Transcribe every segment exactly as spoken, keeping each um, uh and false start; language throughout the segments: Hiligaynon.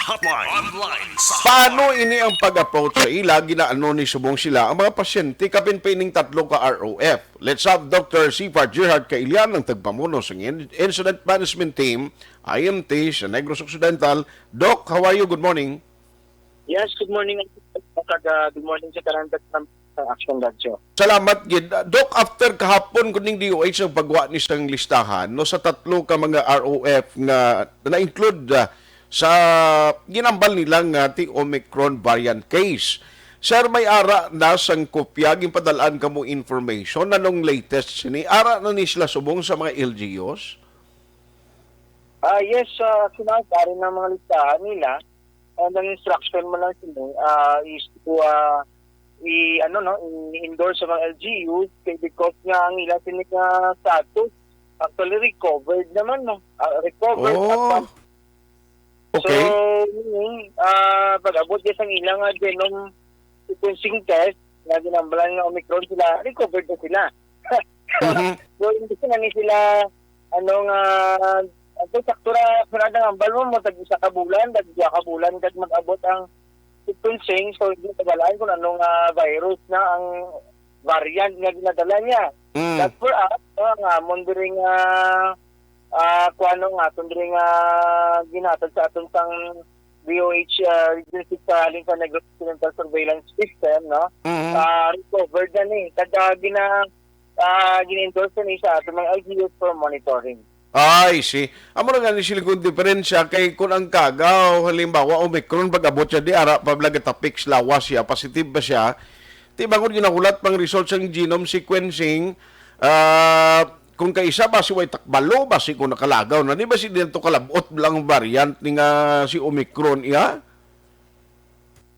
Hotline. Online sa Paano ini ang pag-approach sa ila? Ginaano ni subong sila ang mga pasyente kapin pa ining tatlo ka R O F? Let's have Doctor Sifar Gerhard Kailian, ang tagpamuno sa In-, Incident Management Team, I M T, sa Negros Occidental. Doc, how are you? Good morning. Yes, good morning. Kag, ah, good morning sa tanan sa Action Radio. Salamat gid. Ah, Doc, after kahapon kuning D O H ang pagwa ni sang listahan, no, sa tatlo ka mga R O F nga na-include, ah, sa ginambal nila nga ti Omicron variant case. Sir, may ara na sang kopya, ginpadal-an kamo information, anong latest sini? Ara na ni sila subong sa mga L G Us? Ah, yes, ah, Kunal, ari na mga listahan nila. And ang instruction mo lang sini, ah, is to, ah, i-, ano, no, i-endorse sa mga L G Us kay because nga ang ila sini nga status actually recovered naman, no? Ah, recovered. Oh. At Okay. So, meaning, ah, pag-abot niya sang ilang, ah, genome sequencing test, nga ginambalan nga Omicron sila, recovered na sila. Mhm. So, hindi na ni sila, ano nga, ato, sakto ra, sunod ang ambal mo, mo, tag isa ka bulan, tag dua ka bulan, kag mag-abot ang sequencing, so, hindi na balaan kung anong, ah, virus na ang variant nga ginadala niya. Mm. But for us, no, ang amon diri nga, ah, kuwano nga, aton diri nga ginhatag sa aton sang D O H, ah, Region six sa halin sa Negros Occidental Surveillance System, no? Mhm. Ah, recovered na ni. Kag, ah, gina-, ah, gina-endorse na ni sa aton mga L G Us for monitoring. Ay, si. Amo na nga ni sila kung diferensya kay kung ang kagaw, halimbawa, Omicron, pag-abot siya, di ara pa bala gatapik sa lawas siya, positive ba siya? Di ba kung ginahulat pang result sang genome sequencing, ah, kung kaisa ba si way takbalo, ba si kung nakalagaw na, di ba si dito kalabot lang variant ni nga si Omicron, iya?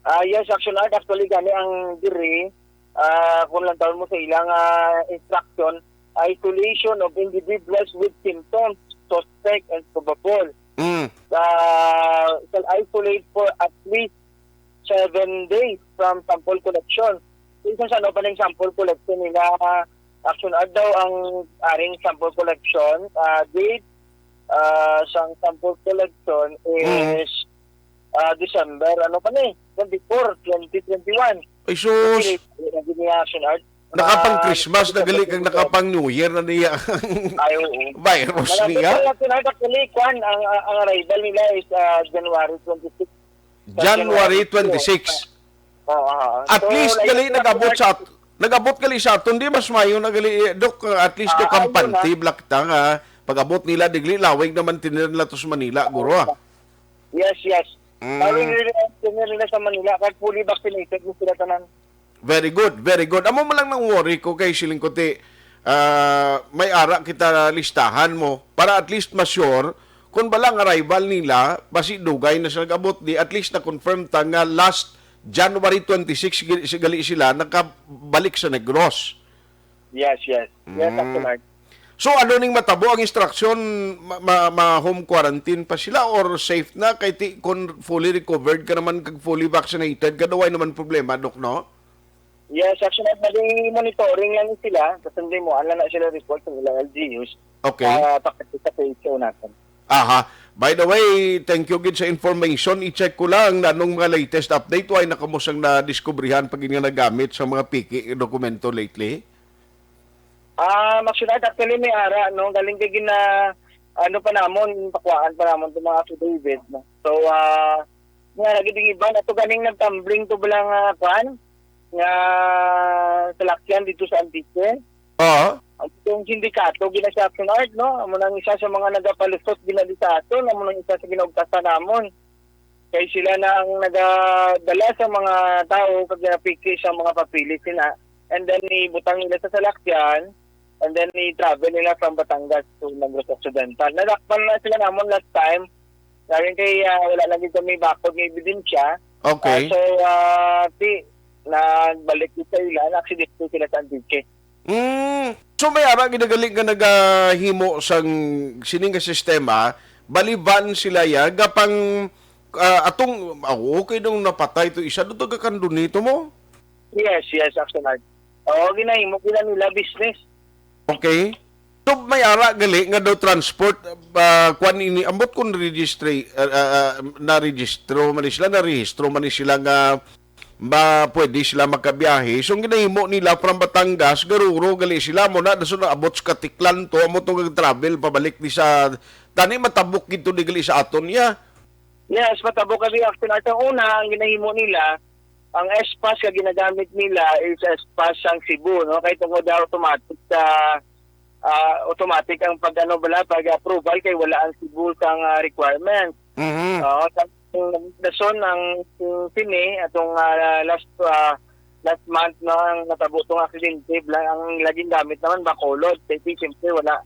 Ah, yes, Action Art, actually, gani ang diri, ah, kung lang tawon mo sa ilang, ah, instruction, isolation of individuals with symptoms, suspect, and probable. Mm. Ah, shall isolate for at least seven days from sample collection. Kung sa ano pa ning sample collection nila, Action Art daw ang aring sample collection, ah, date, ah, sang sample collection Mm. is, ah, December, ano pa ni? Twenty-four, twenty twenty-one. Ay, sus. Sige, lagi niya Action Art. Nakapang Ah, Christmas na gali kag nakapang New Year na niya ang Ay, oo. virus Wala niya. pa pala, actually, kwan, ang, ang, ang arrival nila is, ah, January twenty-six. January twenty-six. Oo, oo. At So, least, like, gali, nag-abot sa at-, nag-abot gali sa aton, di mas mayo na gali, eh, Dok, at least, Ah, Dok, ang ayun, panty, ah. Black ta nga, pag-abot nila, digli, lawig naman tinira nila to sa Manila, guro, ah. Yes, yes. Mm. Lalo nila, nila sa Manila, kahit fully vaccinated mo sila tanan. Very good, very good. Amo man lang nang worry ko kay siling ko ti, ah, may ara kita listahan mo para at least ma-sure kung bala ang arrival nila, basi dugay na sila nag-abot, di at least na-confirm ta nga last January twenty-six gi-, si-, gali sila nakabalik sa Negros. Yes, yes. Yes, Mm. Doctor Mark. So, ano ning matabo ang instruction? Ma-, ma-, ma-home quarantine pa sila or safe na? Kay ti, kung fully recovered ka naman kag fully vaccinated ka, daw ay naman problema, Dok, no? Yes, actually, nag-monitoring lang sila. Kasi hindi mo, ala na sila report sa ilang L G Us. Okay. Ah, pakita sa P H O natin. Aha. By the way, thank you gid sa information. I-check ko lang na anong mga latest update. Way na kamo sang nadiskubrihan pag nga nagamit sa mga piki dokumento lately? Ah, Max Leonard, actually, may ara, no? Galing kay gina-, ano pa namon, pakuhaan pa namon itong mga affidavit, no? So, ah, nga lagi ding iba, na to ganing nag-tumbling to bala nga, kuan, nga salakyan dito sa Antique. Oo. Ang itong sindikato, gina-, sa Action Art, no? Amo nang isa sa mga nagapalusot gina di sa aton, amo nang isa sa ginaugtasan namon. Kay sila na ang nagadala sa mga tao kag ginapiki sa mga papeles nila. And then, ibutang nila sa salakyan, and then i-travel nila from Batangas to Negros Occidental. Nadakpan na sila namon last time. Galing kay, ah, wala lagi kami bakod nga ebidensya. Okay. Ah, so, ah, ti, nagbalik sa ila, na-aksidente sila sa Antique. Mm. So, may ara ginagali nga nagahimo sang sining nga sistema, baliban sila ya, gapang, ah, atong, ah, okay nung napatay to isa, doon to gakandunito mo? Yes, yes, Action Art. Oo, ginahimo, gina nila business. Okay. So, may ara gali nga daw transport, ah, kwan ini, ambot kung registry, ah, ah, ah, na-registro man ni sila, narehistro man ni sila nga ba, pwede sila magkabiyahe. So, ang ginahimo nila from Batangas, garuro gali sila mo na, daso na abot sa Katiklan to, amo to nga travel pabalik di sa, tani matabok gito di gali sa aton niya. Yes, matabok kasi, Action Art. Ang una, ang ginahimo nila, ang S-Pass nga ginagamit nila is S-Pass sang Cebu, no? Kay tungod na automatic sa, ah, automatic ang pag, ano, bala, pag-approval kay wala ang Cebu sang, ah, requirement. Mhm. Oo, sa, dason ang, ang sini, atong, ah, last, ah, last month, no, ang natabo tong aksidente, bla-, ang laging gamit naman, Bacolod. Kay siyempre, wala,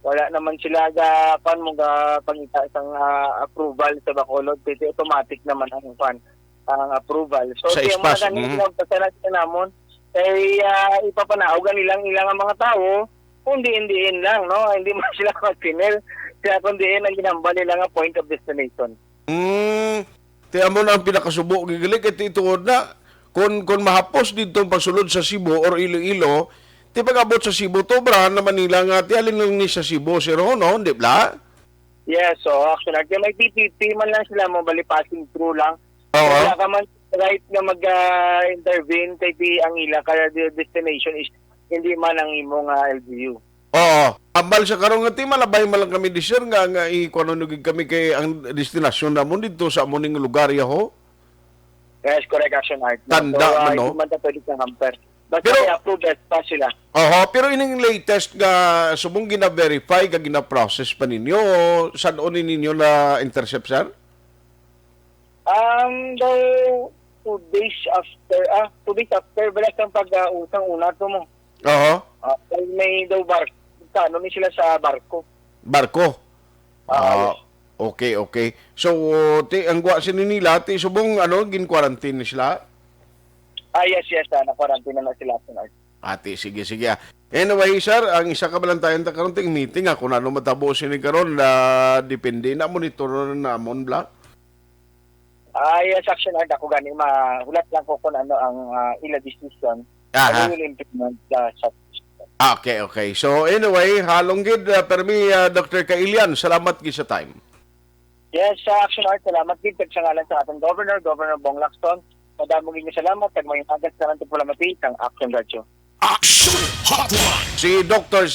wala naman sila ga, kuwan mo, ga pangita sang, ah, approval sa Bacolod. Kay automatic naman ang, kuwan, ang approval. So, Sa kaya mo S-Pass, na ganun, mhm. Pinagpasalamat namon. Kay, ah, ipapanaog ang ilang, ilang ang mga tao, kung diin-diin lang, no? Hindi man sila mag-final. Kaya kung diin ang ginambal nila nga point of destination. Mm, ti amo na ang pinakasubo, gigali, kay ti tuod na, kung, kung mahapos dito ang pagsulod sa Cebu or Iloilo, ti pag-abot sa Cebu, to, bra, na Manila nga, ti halin lang ni sa Cebu, sir, ho, no? Di bla? Yes, so, actually, kaya may T P P man lang sila mo, bali passing through lang. Oo. Wala ka man right nga mag, ah, intervene kay di ang ila ka de-, destination is hindi man ang imong, ah, L G U. Oo. Ambal sa karon nga ti, malabay man lang kami di, sir, nga, nga i-, kuno nyo gid kami kay ang destinasyon namon dito sa amo ning lugar, yaho. Yes, correct, Action Art. Tanda So, ah, man, no? Hindi man ta pwede sa hamper. Basta Pero may approve, best pa sila. Oho, pero ining latest nga subong gina-verify, nga gina-process pa ninyo, saan ni ninyo na-intercept, sir? Um, daw two days after, ah, two days after, bala sang pag, ah, utang una to mo. Oho. Ah, may daw bar-, sa ano ni sila sa barko. Barko? Ah, Ah, yes. Okay, okay. So, ti, ang gwa sini nila, ti subong, ano, gin-quarantine ni sila? Ah, yes, yes, ah, na-quarantine na, na sila, Action Art. Ati, sige, sige, ah. Anyway, sir, ang isa ka balantayan ta karon ting meeting, ah, kung ano matabo sini karon, ah, depende na, monitor na namon, bla. Ah, yes, Action Art, ako gani, mahulat lang ko kung ano ang, ah, ila decision. Aha. And we will implement the suggestion. Ah, okay, okay. So, anyway, halong gid, ah, permi, ah, Doctor Kailian, salamat gid sa time. Yes, sa Action Art, salamat gid kag sa ngalan sa aton Governor, Governor Bong Lacson. Madamo gid nga salamat kag may agas naman ito palamati sang Action Radyo. Action Hotline. Si Doctor